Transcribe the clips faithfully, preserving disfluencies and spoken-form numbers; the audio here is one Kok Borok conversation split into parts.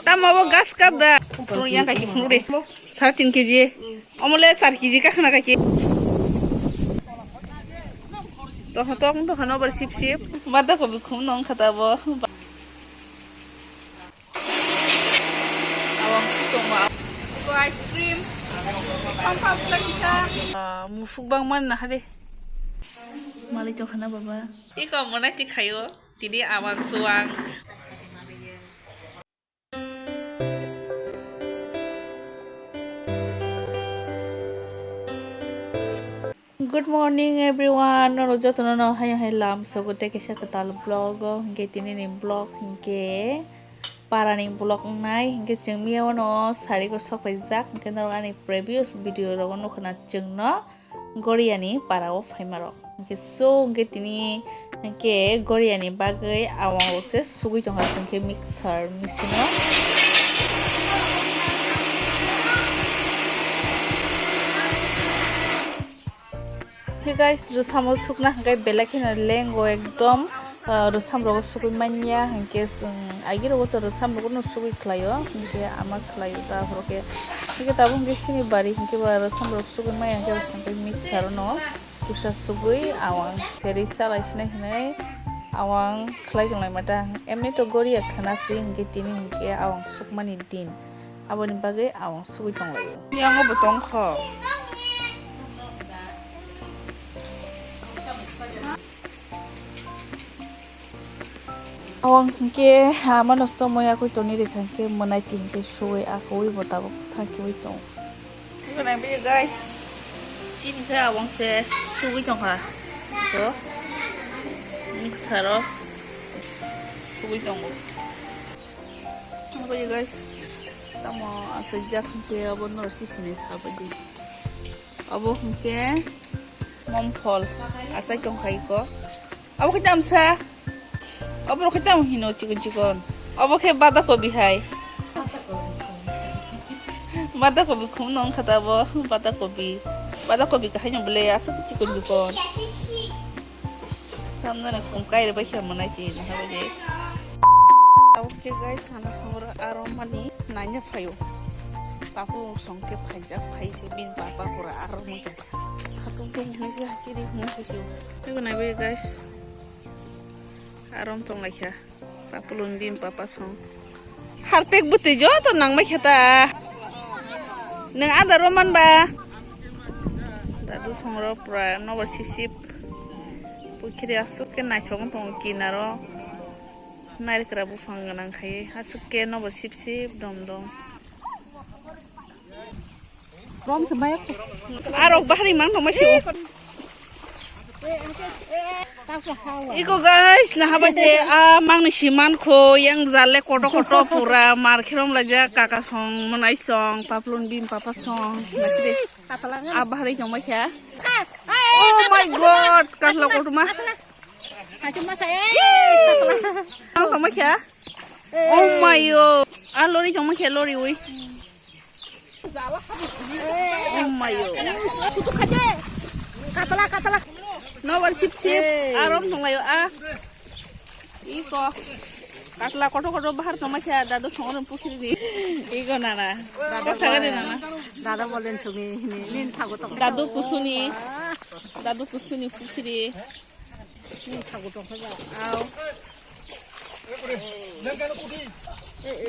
Tamo bo gas kap da. Yang kaki phunuk de. Sar tin kg. Omole sar kg ka khna kaki. Toh tong toh no bar sip sip. Bada kobi khum nong khata bo. Awang sukong ma. Ko ice cream. Pam pam lagi sa. Mufuk bang man na hade. Mali toh khana baba. Iko monai ti khayo. Tini awang suang. Good morning everyone, norok jotono no hai hai lam sogo tei kaisa kwtal vlog o, hinkhe tini ni vlog hinkhe para ni vlog wngnai, hinkhe chwng miyao no sari go sok paijak, hinkhe norok ani previous video rogo nukha na chwng no Goria ni para o phaima rok. Hinkhe so hinkhe tini hinkhe Goria ni bagwi awang rok se sugwi tongkha hinkhe mixer machine o. Hinkhe guys, rwsamo sukna hinkhe belai kheno lengo ekdom. Ah, rwsam rogo sugwi manya hinkhe chwng agi rogo to rwsam rogo no sugwi khlaio, hinkhe ama khlaio ta hinkhe, hinkhe tabuk hinkhe sini bari hinkhe ba rwsam rok sugwi maya hinkhe bwswng tei mixer no kisa sugwi awang seri chalai sinai hinwi awang khlai tonglai mata. Emni to goria khana si hinkhe tini hinkhe awang sukmani din, aboni bagwi awang sugwi tonglaio. Yango bo tongkho. Awang hinkhe amano somoi akoi toni rikha hinkhe mwnaiti hinkhe suwi akoi bo tabuk sakiwi tongo. Guys, chini khe awang se suwi tongkha. To mixer o suwi tongo. Guys, tamo asajak hinkhe abo no sisini sabadi. Abo hinkhe momphol achai tongkha iko. Abo khe tamsa. Abo khe tamo hino chikon chikon. Abo khe bada kobi hai. Bada kobi khum nong khata abo bada kobi. Bada kobi kahai nong bole aswk chikon chikon. Tamna na khum kai re bai khe manai ti na ha bai. Abo khe guys, nana songro aro mani nanya phaio. Papu song khe phaijak phai se bin papa pura aro mo. Satung tung hwnwi se hachiri hwnwi se sio. Tei naiwi guys. Arom tong lai kha. Papulun bim papa song. Harpek bwtwi joto nang mai kha ta. Nwng adaro man ba. Dadu song ro pura nobar sisip. Pukhiri aswk khe naithok wng tongo kinaro. Nairikra buphang gwnang khai aswk khe nobar sip sip dom dom. Rom se bai. Arok bahari mang tong masi. Iko guys, na haba je a mang ni siman kho yang jale koto koto pura mar khirom la ja kaka song monai song paplun bim papa song nasi de. A bahari tong mai kha. Oh my god, kasla koto ma. Tong mai kha. Oh my yo. A lori tong mai kha lori ui. Oh my yo. Kutu khaje. Katla, katla. No bar sip sip. Arom tong lai a. Iko. Katla koto koto bahar tong mai kha dadu songrom pukhiri ni. Iko nana. Dada sagade nana. Dada bolen chumi ni nin thago tong. Dadu kusuni. Dadu kusuni pukhiri. Nin thago tong kha. Au.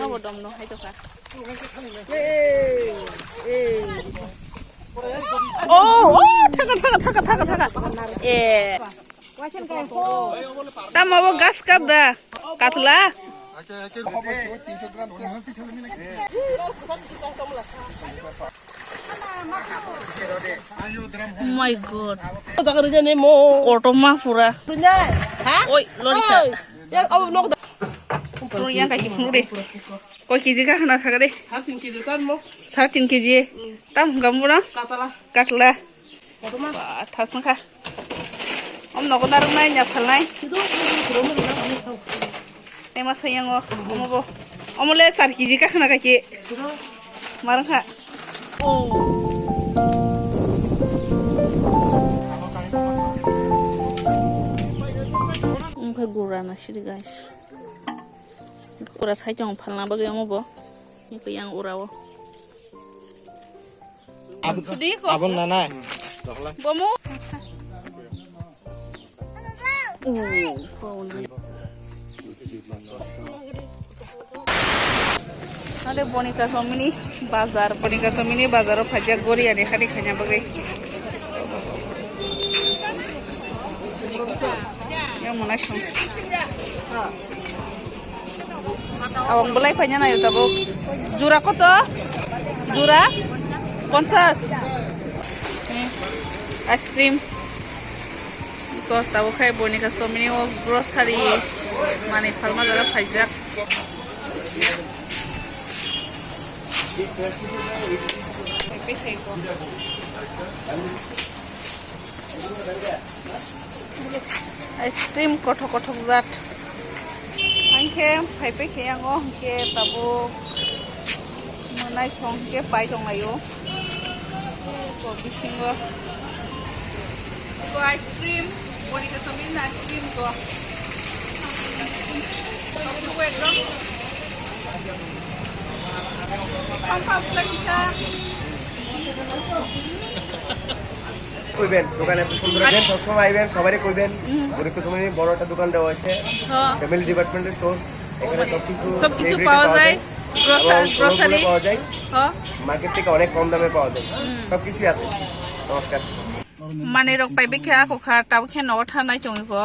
Nobo dom no hai tokha. Oh, oh, thaka, thaka, thaka, thaka, thaka. Eh. Tamo bo gas kap da. Katla. Oh my god. Kotorma pura. Oi, lori sa. Lori yang kaki phunuk de. Koi kg ka khana thaka de. Sar tin kg. Tam hwnkha mura. Katla. Ba, thasung kha. Om nogo narwknai, nya phalnai. Tei ma sayango, omo bo. Omo le sar kg ka khna kaki. Marang kha. Omo khe gura na siri guys. Ura sai tong phalna bagwi omo bo. Niko yang ura o. Abon nanai. Bomo. Ade Bonika Somini bazar, Bonika Somini bazar o phaijak gori ani hani khaina bagwi. Yang mana song? Awang belai paina nayo tabuk. Jura koto? Jura? Ponchas. Hmm. Ice cream. Ko tabuk khai Bonika Somini o grocery mani phalma jara phaijak. Ice cream kothok kothok jat. Hingke phaipai khe yango hingke tabuk mwnai song hingke pai tonglaio. Ko bisingo ko ice cream, Bonika Somini ice cream ko. Ekdom. Pam pam kisa. কইবেন, দোকানে এত সুন্দর আইবেন, সবসময় আইবেন, সবারই কইবেন। হুম। গরিব কুসুমনি বড় একটা দোকান দেওয়া হয়েছে, হ্যাঁ। Family departmental store. এখানে সবকিছু সবকিছু সেলিব্রিটি পাওয়া পাওয়া যায়, যায়। গ্রোসার-, এবং শোরুমগুলো গ্রোসারি। পাওয়া যায়। হ্যাঁ। মার্কেট থেকে অনেক কম দামে পাওয়া যায়। হুম। সবকিছুই আছে। নমস্কার। Manwi rok pai bikha, kokha, tabuk khe nogo thanai chongwi ko.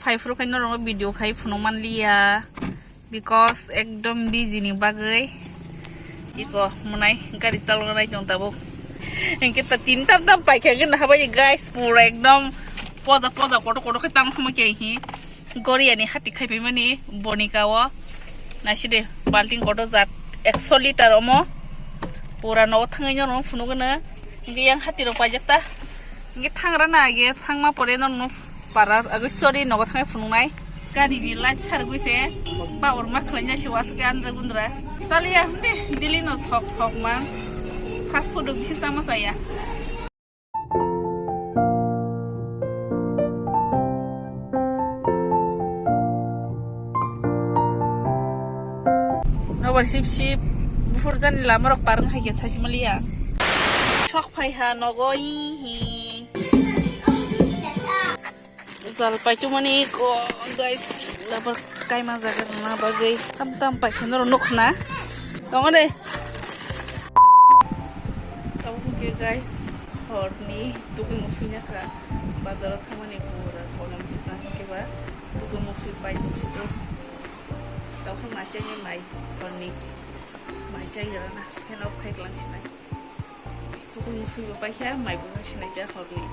Phai phuru khe norok video khai phunuk manliya, because ekdom busy ni bagwi iko mwnai gari chalok nai tong tabuk. Hinkhe ta tin tam tam paikha gana habai guys, pura ekdom poja poja kotor kotor khe tamo khe hi gori ani hati khai phaimani Bonika o naiside balting kotor jat ekso liter omo pura nogo thangwi norok phunuk gana hinkhe yang hati rok paijak ta hinkhe thangra na age thangma pore norok. Para agwi sorry nogo thangwi phunuknai. Gari ni light sargwi se power ma khlaina se wasuk andra gundra. Chaliya hwndi dili no thok thok man. Fast food rok bisi chama chaya. Nobar sip sip buphur jani lama rok parang hai khe saisi maliya. Sok phai ha nogo hi hi. Jal paithumani ko guys, labar kaima jaga rwna bagwi tam tam paithai norok nukha na. Tongo de. Tabuk hwnkhe guys, horni tugui musui nakha. Bazaro thangmani pura kono musui tang khe ba tugui musui pai tong sito. Tabuk maisai ni mai horni maisai jala na, khe nok khai klang sinai. Tugui musui bo paikha, mai bo sinai ja horni.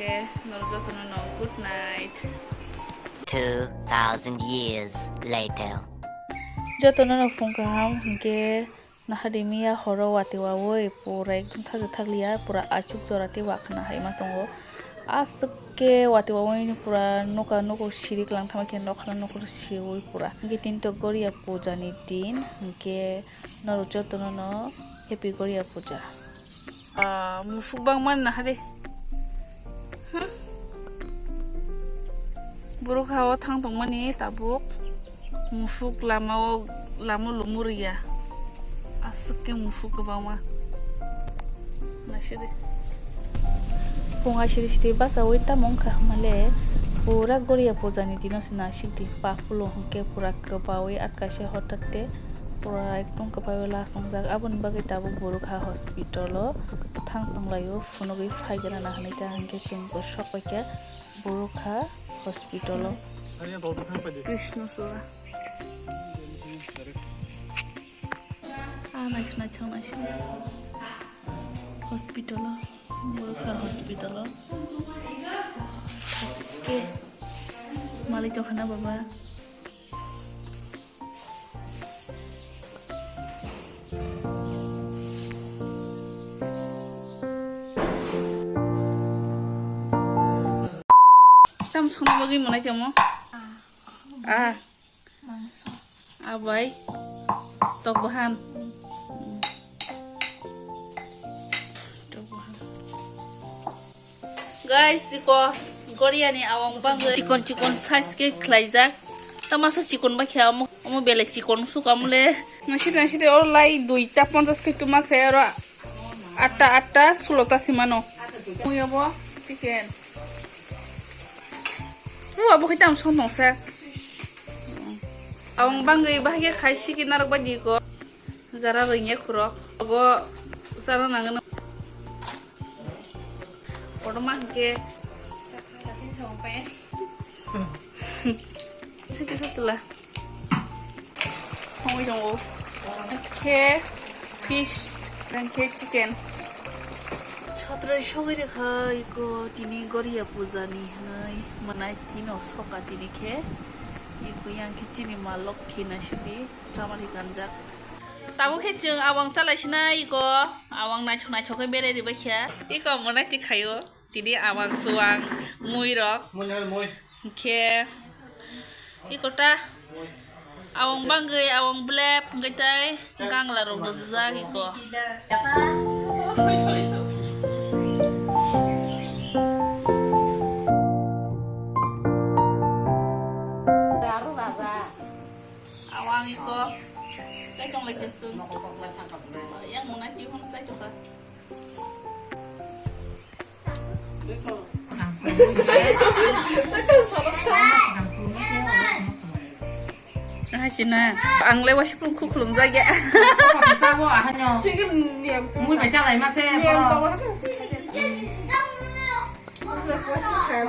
Hwnkhe norok jotono no good night. Two thousand years later. Jotono no phung kaham, hwnkhe nahadi miya horo watwi wawi pura ekdom thajak thakliya, pura achuk jora tei wakhna hai ma tongo. Aswk khe watwi wawi pura nokha nokha siri kwlang thangma khe nokha nokha siwi pura. Hwnkhe tini to Goriya puja ni din, hwnkhe norok jotono no Happy Goriya puja. Ah, musuk bangma nahadi. Hmm. Borok ha o thang tongmani tabuk. Musuk lama o, lama o lomwi rwya. Aswk khe musuk kwbangma. Naisidi. Phung asiri siri bachaui tamo wngkha hwnmale pura Goriya puja ni dino se naisidi. Pakulo hwnkhe pura kwbaui atkaisa hotate pura ekdom kwbaui lasongjak. Aboni bagwi tabuk borok ha hospital o thang tonglaio, phunugwi phaigrana hinwi ta hinkhe chwng bo sok paikha borok ha hospital o. Krishna Sura. Ah, naisik, naisik, naisik. Hospital o. Borok ha hospital o. Haske. Malik tongkha na baba. Tam songna bagwi mwnai tamo? Ah. Ah. Mangso. Abai. Tok bahan. Tok bahan. Guys, chikon Goriya ni awang bangwi chikon chikon size khe khlaijak. Tama sa chikon ba khe amo, amo belai chikon suk amo le. Nasi nasi de o lai duita ponchas khe tuma se aro atta atta sulo ta simano. Mui abo chicken. O abo khe tam song tong sa. Awang bangwi bahai khe khai siki narok bai di ko. Jara rwngya khurok. Obo jara nangani. Kotorma hwnkhe. Siki satula. Songwi tongo. Khe fish, hwnkhe chicken. Sotro sogwi rwkha iko tini Goria puja ni hwnwi mwnai tino soka tini khe. Iko yang khe chini ma Lokhi naisidi chamari kanjak. Tabuk khe chwng awang chalai sinai iko, awang naithok naithok khe berai ribai kha. Iko mwnai ti khaio, tini awang chuwang, mui rok. Mui hai mui. Hwnkhe iko ta awang bangwi, awang blep hwnkhe tai gangla rok rwjak iko. Awang iko. Chai tong lai chesung. Yang muna ki hon chai tong kha. Hai sina. Ang le wasi pun khuklum jagya. Sabo ahanyo. Mui bai chalai ma se.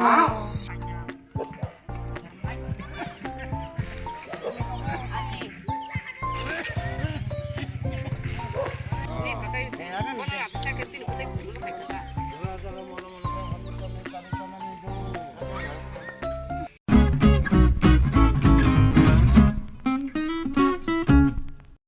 Ah.